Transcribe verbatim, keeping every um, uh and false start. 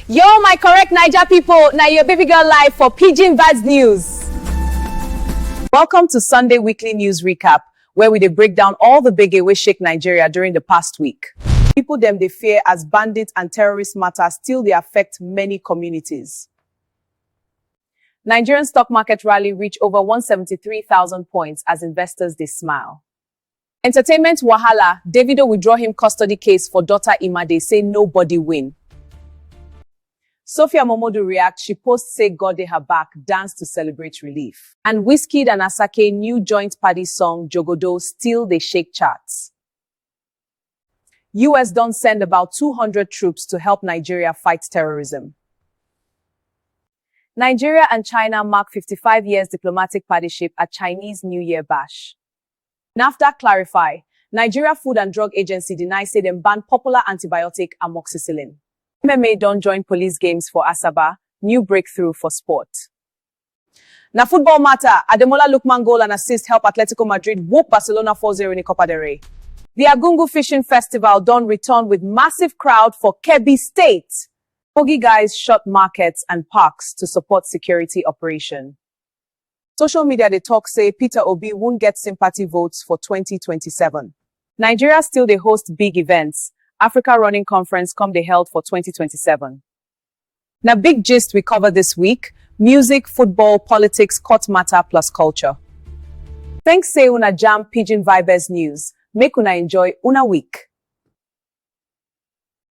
Yo, my correct Naija people, na your baby girl live for Pidgin Vibes News. Welcome to Sunday Weekly News Recap, where we dey break down all the big wey shake Nigeria during the past week. People dem dey fear as bandit and terrorist matter still dey affect many communities. Nigerian stock market rally reach over one seventy-three thousand points as investors dey smile. Entertainment wahala, Davido withdraw him custody case for daughter Imade, say nobody win. Sophia Momodu react, she post say God dey her back, dance to celebrate relief. And Wizkid and Asake new joint party song Jogodo still dey shake charts. U S don send about two hundred troops to help Nigeria fight terrorism. Nigeria and China mark fifty-five years diplomatic partnership at Chinese New Year bash. NAFDAC clarify, Nigeria Food and Drug Agency deny say dem ban popular antibiotic amoxicillin. M M A don join police games for Asaba, new breakthrough for sport. Na football matter, Ademola Lookman goal and assist help Atletico Madrid whoop Barcelona four zero in the Copa del Rey. The Argungu Fishing Festival don return with massive crowd for Kebbi State. Kogi guys shut markets and parks to support security operation. Social media dey talk say Peter Obi won't get sympathy votes for twenty twenty-seven. Nigeria still dey host big events. Africa Running Conference come dey held for twenty twenty-seven. Na big gist we cover this week: music, football, politics, court matter plus culture. Thanks say una jam Pidgin Vibes News. Make una enjoy una week.